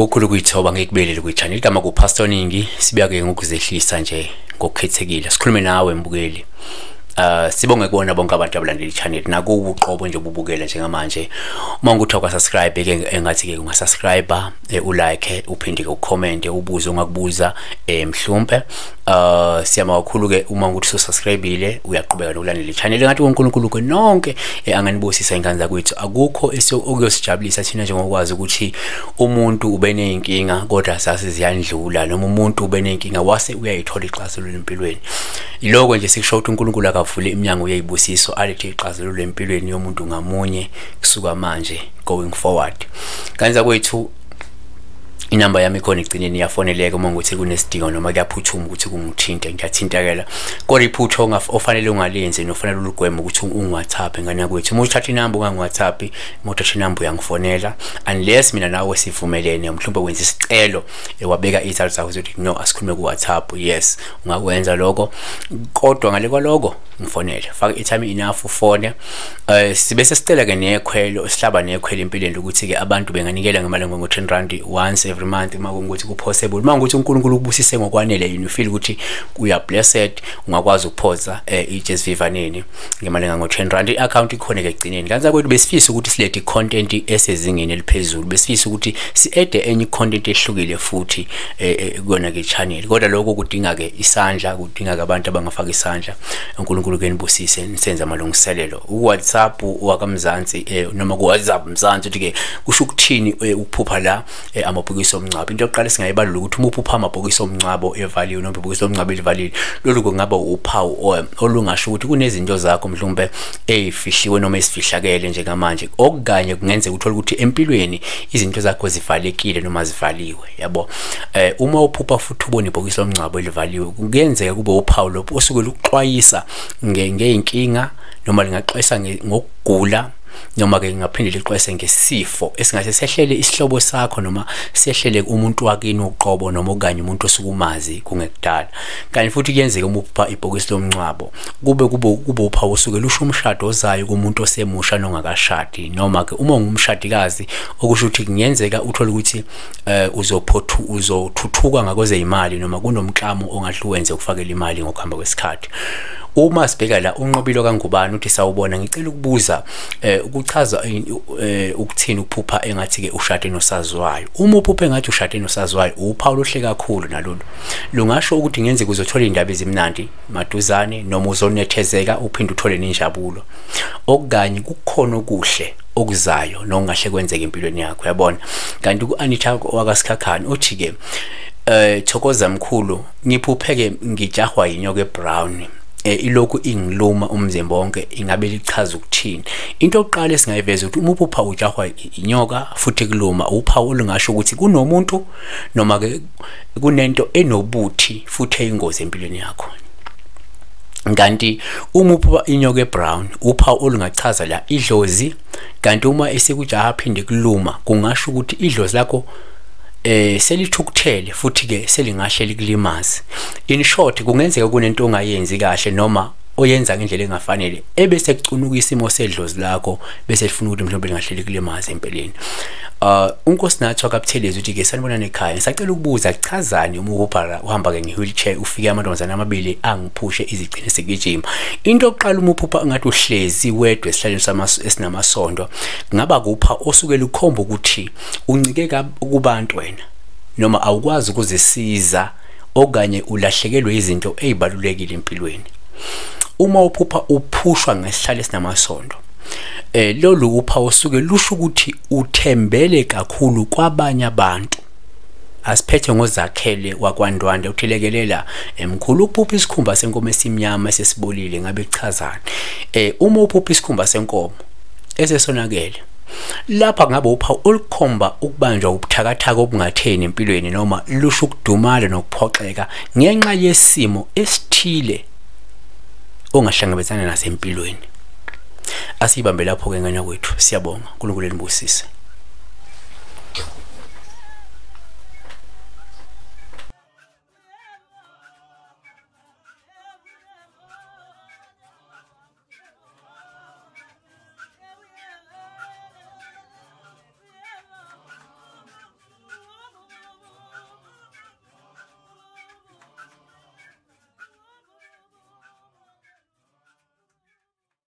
Ngokukhulu kuyithoba ngikubelele kwi-channel igama kuPastor Ningi, sibuya ke ngokuzehlisa nje ngokukhethekile. Sikhulume nawe mbukeli. Sibonge kubona bonke abantu abalandela i-channel nakuwo uqobo nje ububukela njengamanje. Uma ukuthi awukasubscribe ke engathi ke ungasubscribe, ulike, uphinde ke ucomment, ubuze ongakubuza mhlumpe. Siyama kakhulu ke uma ukuthi usubscribeile uyaqhubeka nokulandela i-channel. Ngathi uNkulunkulu ke nonke anganibusisa ingane zakwethu. Akukho okuyosijabulisa thina njengokwazi ukuthi umuntu ube nezinkinga kodwa sase ziyandlula, noma umuntu ube nezinkinga wase uyayithola ixazululo empilweni. Iloko nje sikusho ukuthi uNkulunkulu akavule iminyango yezibusiso alethe ixazululo empilweni yomuntu ngamunye kusuka manje going forward. Kanti kwethu inamba yami ikhona igcineni, iyafoneleka uma ukuthi kunesidingo noma kuyaphuthuma ukuthi kungithinte, ngiyathintakela. Kodwa iphutha ofanele ungalenzi nofanele ulugweme ukuthi ungi-WhatsApp ngane yakwethu. Uma uthatha inamba ungangi-WhatsApp, uma uthatha inamba uyangifonela unless mina nawe sivumelene, mhlawumbe wenza isicelo wabeka izalo zakho ukuthi no asikhulume ku-WhatsApp, yes ungakwenza lokho, kodwa ngale kwaloko ngifonele, faka i-time enough ufone. Sibe sesicela ke nekhwelo, sihlaba nekhwelo empilweni ukuthi ke abantu benganikela ngemali ngo-10 rand once every month uma kungukuthi ku-possible. Uma ukuthi uNkulunkulu ukubusise ngokwanele, you feel ukuthi uya blessed, ungakwazi ukuphosa ijesivivaneni ngemali engango-10 rand. I-account ikhona ke egcineni. Kanti kwethu besifisa ukuthi silethe i-content esezingeni eliphezulu, besifisa ukuthi si-add enye i-content ehlukile futhi kuyona ke channel, kodwa lokho kudinga ke isandla, kudinga ke abantu abangafaka isandla. uNkulunkulu ke nibusise nisenze amalungiselelo. UWhatsApp wakaMzansi noma kuWhatsApp Mzansi uthi ke kusho ukuthini ukuphupha la amabhokisi omngcwabo. Into yokuqala singayibalula ukuthi uma uphupha amabhokisi omngcwabo evaliwe noma ibhokisi lomngcwabo elivalile, lolu kungaba uphawu olungasho ukuthi kunezinto zakho mhlawumbe ezifihliwe noma ezifihlakele njengamanje, okanye kungenzeka uthole ukuthi empilweni izinto zakho zivalekile noma zivaliwe, yabo. Uma uphupha futhi ubona ibhokisi lomngcwabo elivaliwe, kungenzeka kube uphawu lopho osuke luxwayisa ngeyinkinga, noma lingaxwayisa ngokugula, noma ke ngaphinde lixwayise ngesifo esingase sehlele isihlobo sakho noma sehlele umuntu wakini uqobo noma okanye umuntu osukumazi kungekudala. Kanti futhi kuyenzeka uma uphupha ibhokisi lomngcwabo kube kube uphawu osuke lusho umshado ozayo kumuntu osemusha nongakashadi, noma ke uma ungumshadikazi okusho ukuthi kungenzeka uthole ukuthi uzothuthuka ngakwezeyimali noma kunomklamo ongahle uwenze ukufakela imali ngokuhamba kwesikhathi. Uma sibheka la uNqobilo kaNgubane uthi sawubona, ngicela ukubuza ukuchaza ukuthini ukuphupha engathi ke ushade nosaziwayo. Uma uphupha engathi ushade nosaziwayo, uphawu oluhle kakhulu nalolu. Lungasho ukuthi ngenzeka uzothola indaba ezimnandi maduzane, noma uzonethezeka uphinde uthole nenjabulo, okanye kukhona okuhle okuzayo nokungahle kwenzeke empilweni yakho, yabona. Kanti ku-Anita wakaSikhakhane uthi ke thokoza mkhulu, ngiphupheke ngijahwa yinyoka ebrown, ilokhu ingiluma umzimba wonke, ingabe lichaza ukuthini? Into yokuqala esingayiveza ukuthi uma uphupha ujahwa inyoka futhi kuluma, uphawu olungasho ukuthi kunomuntu noma ke kunento enobuthi futhi eyingozi empilweni yakho. Kanti uma uphupha inyoka ebrown, uphawu olungachaza la idlozi. Kanti uma esekujaha phinde kuluma, kungasho ukuthi idlozi lakho selithukuthele futhi ke selingahle likulimaze. In short, kungenzeka kunento ongayenzi kahle noma oyenza ngendlela engafanele ebese kucunuka isimo sedlozi lakho bese lifuna ukuthi mhlawumbe lingahle likulimaze empeleni. uNkosinathi wakaButhelezi uthi ke sanibonani ekhaya, ngisacela ukubuza kuchazani uma uphupha uhamba ke nge-wheelchair ufike amantombazane amabili angiphushe izigcine sigijima. Into yokuqala, uma uphupha ngathi uhlezi wedwa esihlalweni esinamasondo, kungaba kupha osuke lukhomba ukuthi uncike kubantu wena noma awukwazi ukuzisiza okanye ulahlekelwe izinto ezibalulekile empilweni. Uma uphupha uphushwa ngesihlalo esinamasondo, lolu uphawu osuke lusho ukuthi uthembele kakhulu kwabanye abantu. Asiphethe ngoZakhele wakwaNdwandwe uthilekelela emkhulu, uphupha isikhumba senkomo esimnyama esesibolile, ngabe kuchazani? Uma uphupha isikhumba senkomo esesonakele, lapha ngabe uphawu olukhomba ukubanjwa ubuthakathaka obungatheni empilweni, noma lusho ukudumala nokuphoxeka ngenxa yesimo esithile ongahlangabezana naso empilweni. Asibambe lapho ke ngane kwethu, siyabonga. uNkulunkulu enibusise.